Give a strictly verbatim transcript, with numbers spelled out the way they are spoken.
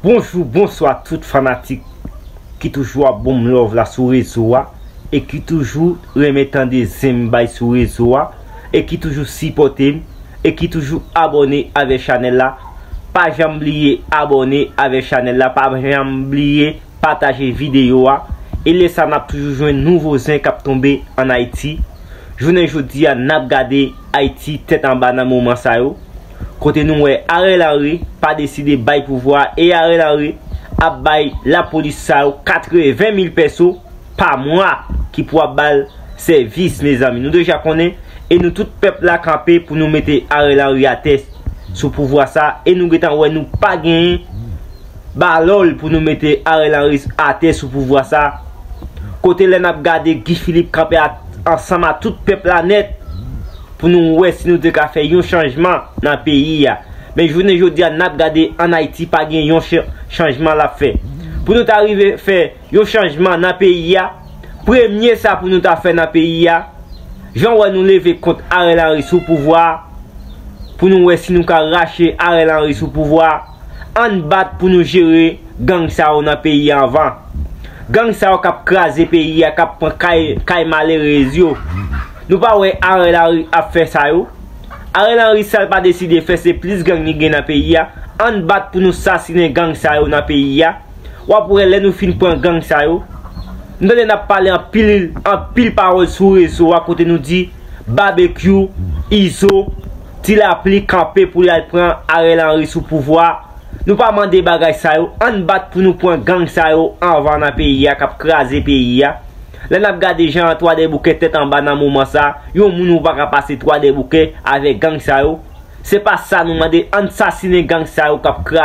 Bonjou, bonswa tout fanatik ki toujou ap ban m love la sou rezo a e ki toujou renmen tande zen m bay sou rezo a e ki toujou sipòte m e ki toujou abòne avèk chanèl la. Pa janm bliye abòne avèk chanèl la, pa janm bliye pataje videyo a. E lè sa n ap toujou jwenn nouvo zen k ap tonbe ann Ayiti. Jounen jodi a n ap gade Ayiti tèt anba nan moman sa yo. Kote nou wè Ariel Henry pa deside bay pouvwa a e Ariel Henry ap bay lapolis sa yo katreven mil pèso pa mwa ki pou ap ba l sèvis, mezanmi. Nou deja konnen e nou tout pèp la kanpe pou nou mete Ariel Henry atè sou pouvwa sa e nou gentan wè nou pa genyen balòl pou nou mete Ariel Henry atè sou pouvwa sa. Kote lè n ap gade Guy Philippe kanpe ansanm a tout pèp la nèt pou nou wè si nou te ka fè yon chanjman nan peyi a. Men jounen jodi a n ap gade ann Ayiti pa gen yon chanjman l ap fè. Pou nou ta rive fè yon chanjman nan peyi a, premye sa pou nou ta fè nan peyi a, jan w wè nou leve kont Ariel Henry sou pouvwa a, pou nou wè si nou ka rache Ariel Henry sou pouvwa a, ann bat pou nou jere gang sa yo nan peyi a anvan. Gang sa yo k ap kraze peyi a, k ap pran kay, kay malerèz yo. Nou pa wè Ariel Henry ap fè sa yo? Ariel Henry sa l pa deside fè se plis gang li gen nan peyi a. Ann bat pou nou sasinen gang sa yo nan peyi a. W ap wè lè nou fin pran gang sa yo. Nou tande n ap pale anpil, anpil pawòl sou rezo a kote nou di Babekyou, Izo, Ti Lapli kanpe pou y al pran Ariel Henry sou pouvwa. Nou pa mande bagay sa yo, ann bat pou nou pran gang sa yo anvan nan peyi a k ap kraze peyi a. Lè n ap gade jan Twadèboukè tèt anba nan moman sa, yon moun ou pa ka pase Twadèboukè avèk gang sa yo. Se pa sa nou mande, ann sasinen gang sa yo k ap kraze